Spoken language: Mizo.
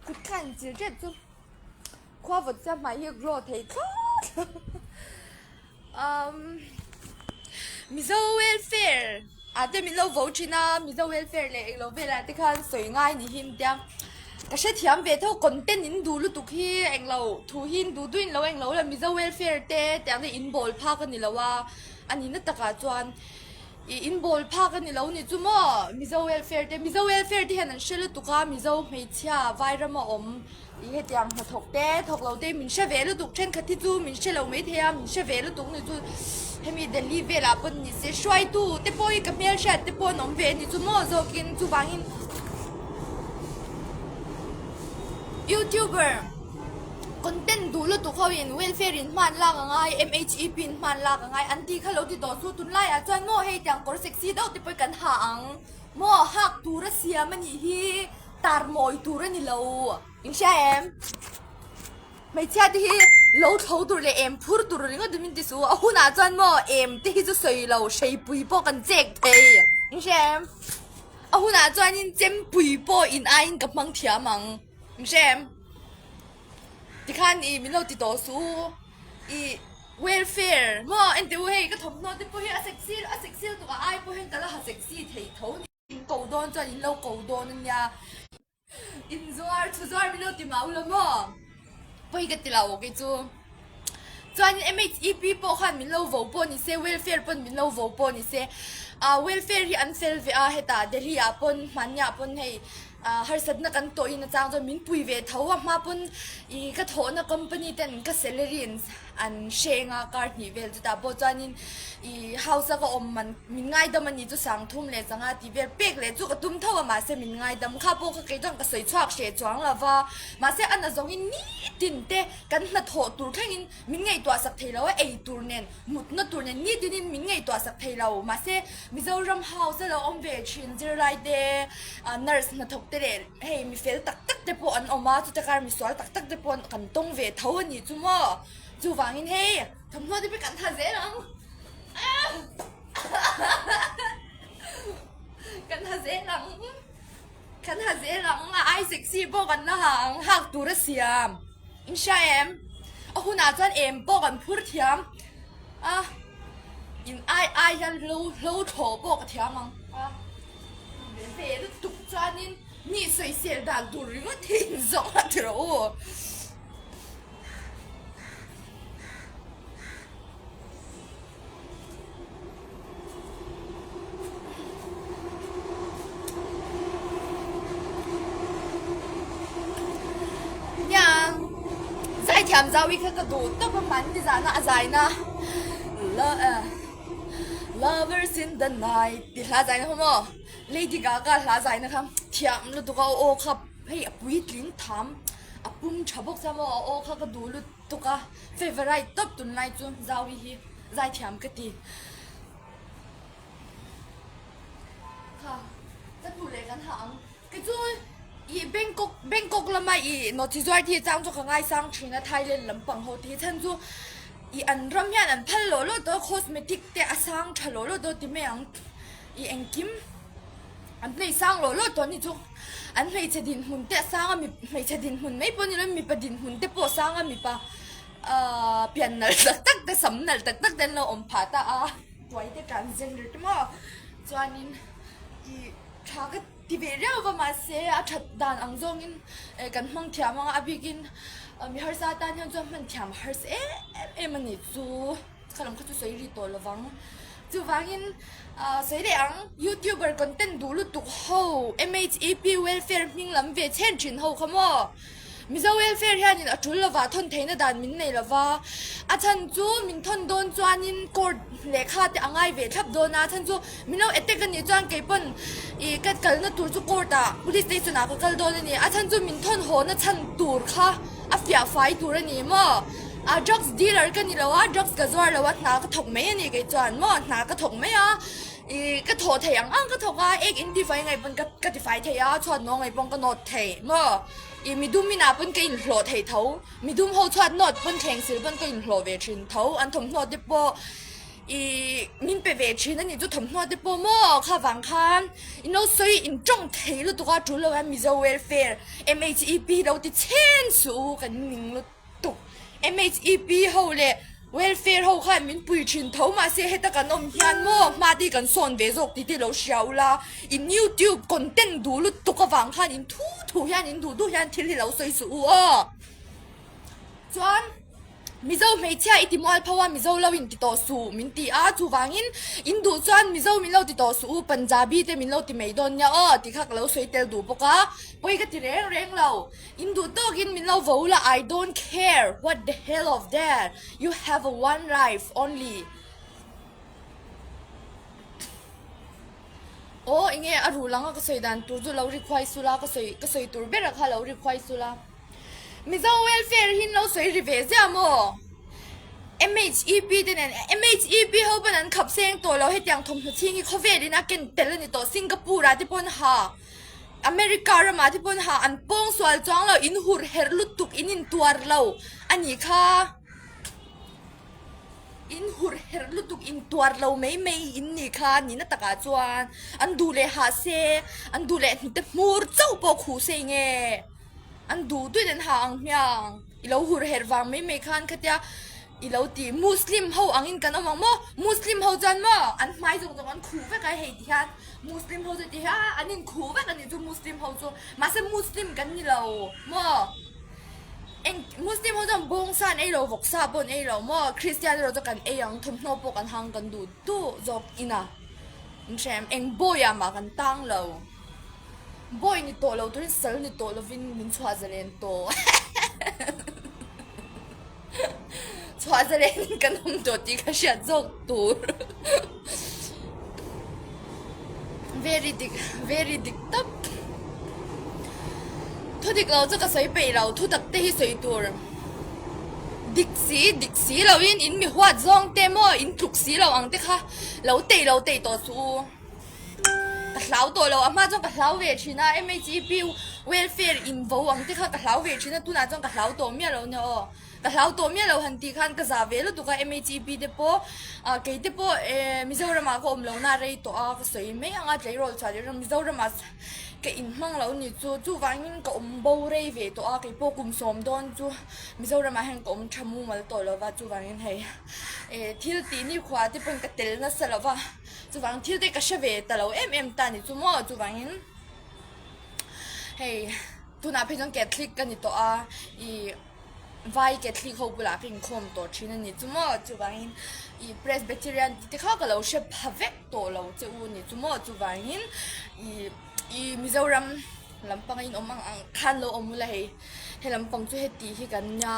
Kut kha in chil tep chu khua vawt sia hmai hi glow thei thlawt umm Mizo welfare ah te min lo vo thin a Mizo welfare leh englo velah te khan sawi ngai ni hi tia ka hrethiam ve tho content in duh lutuk hi englo thu hi in duh duh in lo englo la Mizo welfare te tiang te in bawl phak a ni lo a a nihna takah chuan. Ih in bawl phak a ni lo ni chu maw? Mizo welfare te, Mizo welfare te hian an hre lutuk a, Mizo hmeichhia Vairam a awm ih hetiang hnathawk te, thawk lo te min hre ve lutuk, thenkhat hi chu min hre lo maithei a, min hre ve lutuk ni chu hemi Delhi velah pawn ni se hruaitu te pawh hi ka hmelhriat te pawh an awm ve a ni chu maw zawkin chuvangin Youtuber. Content duh lutuk ho in welfare in hman lak a ngai, MHEP in hman lak a ngai an tih kha lo ti tawh chu tunlai ah chuan maw hei tiang kawr sexy deuh te pawh kan ha ang maw hak tur a siam a nih hi tar mawi tur a ni lo in hria em? Hmeichhia te hi lo thlo tur leh em phur tur ringawt min ti suh a hunah chuan maw em te hi chu sawi lo hreipui pawh kan chek thei in hria em? A hunah chuanin chempui pawh in aiin ka hmang thiam ang. Hrem tikhan i min lo ti tawh suh u i welfare maw enteh u hei ka thawmhnaw te pawh hi a sexy a sexy lutuk a ai pawh hian ka la ha sexy thei tho ni. In ko dawn chuan in lo ko dawn ania in zuar thu zuar min lo ti mau lo maw pawi ka ti lo kei chu. Chuanin MHEP pawh khan min lo vo pawh ni se, welfare pawn min lo vo pawh ni se, ah welfare hi an fel ve a, hetah Delhi ah pawn hmanni ah pawn hei ah harsatna kan tawh in achang chuan min pui ve tho a, hma pawn ih ka thawhna company ten ka salary in an hreng a kar hnih vel chutah pawh chuanin ih house a ka awm man min ngaidam a ni chu sangthum leh changa tih vel pek leh chu ka tum tho a mahse min ngaidam kha pawh kha kei chuan ka sawi chhuak hreh chuang lo va, mahse a na zawngin nitin te. Kan hnathawh tur thlengin min ngaihtuah sak thei lo a, ei tur nen, mutna tur nen nitinin min ngaihtuah sak thei lo. Mahse, Mizoram House a lo awm ve thin zirlai te, nurse hnathawk te leh hei mi fel tak tak te pawh an awm a, chuta kar misual tak tak te pawh kan tawng ve tho a nih chu maw. Chuvangin hei thawmhnaw te pawh kan tha zel ang. Kan tha zel ang. Kan ha zel ang a, ai sexy pawh kan la ha ang, hak tur a siam. In hria em? A hunah chuan em pawh kan phur thiam a, in ai ai hian hlo hlo thlawh pawh ka thiam ang a. Ve ve lutuk chuanin mi sawisel dan tur ringawt hi in zawng a ti rawh u. Nia zaithiam zau hi kha ka duh tawp a hman ni zana a zaina lovers in the night tih hla zaina kha maw Lady Gaga hla zaina kha thiam lutuk a aw kha hei a puitling tham a pum tha bawk sia maw a aw kha ka duh lutuk. Tuk a favourite tawp tunlai chu Zaui hi zaithiam ka ti. Kha ka hnu leh kan ha ang. Kei chu i Bangkok Bangkok lama i nawhchi zuar te hi chang chu ka ngaisang thin a Thailand lampang ho te hi chhan chu i an ram hian an phal lawh lawh tawh a cosmetic te a sang tha lawh lawh tawh ti mai ang i engkim An hmei sang lawh lawh tawh ni chu an hmeichhe dinhmun te a sang a mi hmeichhe dinhmun mai pawh ni lo mipa dinhmun te pawh a sang a mipa ahh pian nalh tak tak te sam nalh tak tak te an lo awm phah ta a tuai te transgender te maw chuanin ih tha ka ti ve riau va mahse a that dan ang zawngin eh kan hmang thiam ang a a bikin mi harsa tan hian chuan hman thiam a harsa em em a ni chu. Ka lam kha chu sawi ri tawh lovang. Chuvangin sawi leh ang, YouTuber content duh lutuk ho, MHEP welfare hming lam ve chhen thin ho kha maw? Mizo welfare hianin a tul lova thawn theihna dan min nei lova, a chhan chu min thawn dawn chuanin court lehkha te a ngai ve thlap dawn a, a chhan chu min lo attack a nih chuan kei pawn ih ka kalna tur chu court ah police station ah ka kal dawn a ni, a chhan chu min thawn haw na chhan tur kha a fiah fai tur a ni maw? A drugs dealer ka ni lo a, drugs ka zuar lo a, hna ka thawk mai a ni kei chuan maw, hna ka thawk mai a, ih ka thawh thei ang ang ka thawk a, ek in tifai ngaih pawn ka ka tifai thei a, chhuat nawh ngaih pawn ka nawt thei maw, ih midum inah pawn ka inhlawh thei tho, midum ho chhuat nawt pawn thleng sil pawn ka inhlawh ve thin tho, an thawmhnaw te pawh. I min pe ve thin a nih chu thawmhnaw te pawh maw kha vang khan in lo sawi in tawng thei lutuk a tul lo hian Mizo welfare MHEP lo ti chhen suh u kan ning lutuk MHEP ho leh welfare ho khan min pui thin tho mahse heta kan awm hian maw hma te hi kan sawn ve zawk tih te lo hria ula in youtube content duh lutuk avang khan in thu thu hian in duh duh hian thil hi lo sawi suh u aw chuan. Mizo hmeichhia i ti mual pho a, Mizo lo in ti tawh suh min ti a, chuvangin in duh chuan Mizo min lo ti tawh suh u, Punjabi te min lo ti mai dawn nia aw tih kha ka lo sawi tel duh bawk a, pawi ka ti reng reng lo, in duh tawkin min lo vo la, I don't care what the hell of that, you have a one life only. Aw enge a ruh lang a ka sawi dan tur chu lo ri khuai sul a, ka sawi ka sawi tur ber a kha lo ri khuai sul a. Mizo welfare hi lo sawi ri ve ziah maw? MHEP te nen MHEP ho pawn an khap seng tawh lo hetiang thawmhnaw chhing hi khawvel in a ken tel a ni tawh Singapore ah te pawn ha America ramah te pawn ha an pawng sual chuang lo in hur herh lutuk in intuar lo a nih kha. In hur herh lutuk in tuar lo mai mai in nih kha nihna takah chuan an duh leh hah se an duh leh hnute hmur chauh pawh khuh se nge an duh duhin an hah ang hmiang i lo hur herh vang mai mai khan khatia i lo ti muslim ho angin kan awm ang maw muslim ho chuan maw an hmai zawng zawng an khuh vek a hei ti hian muslim ho chu ti hian an inkhuh vek a nih chu muslim ho chu mahse muslim kan ni lo maw. Eng Muslim ho chuan bawngsa an ei lo, vawksa pawh an ei lo maw? Kristian erawh chu kan ei ang, thawmhnaw pawh kan hang kan duh duh zawk ina in hre em? Eng bawiah mah kan tang lo. Bawi ni tawh lo turin sal ni tawh lovin min chhuah zalen tawh. Chhuah zalen kan awm tawh tih ka hriat zawk tur. Very dik very dik tak. Thu dik lo chu ka sawi peih lo thu tak te hi sawi tur. Dik si dik si lo in in mi huat zawng te maw in tluk si lo ang te kha lo tei lo tei tawh suh u. Ka hlau tawh lo a hma chuan ka hlau ve thin a MHEP welfare in vo ang te kha ka hlau ve thin a tunah chuan ka hlau tawh miah lo nia aw. Ka hlau tawh miah lo han tih khan ka zah ve lutuk a MHEP te pawh ah kei te pawh eh Mizoram ah ka awm lo na rei tawh a ka sawi mai ang a tleirawl chhuah leh rawh Mizoram ah ka inhmang lo ni chu chuvangin ka awm bo rei ve tawh a kei pawh kum sawm dawn chu Mizoram ah hian ka awm tha mumal tawh lo va chuvangin hei eh thil tih nikhua te pawn ka tel nasa lo va chuvang thil te ka hre ve ta lo em em ta ni chu maw chuvangin hei tunah phei chuan Catholic ka ni tawh a ih. Vai Catholic ho bulah ka inkhawm tawh thin a ni chu maw? Chuvangin i Presbyterian tih te kha ka lo hre pha vek tawh lo che u ni chu maw? Chuvangin i i Mizoram lampanga in awm ang ang khan lo awm ula hei he lampang chu heti hi kan nia.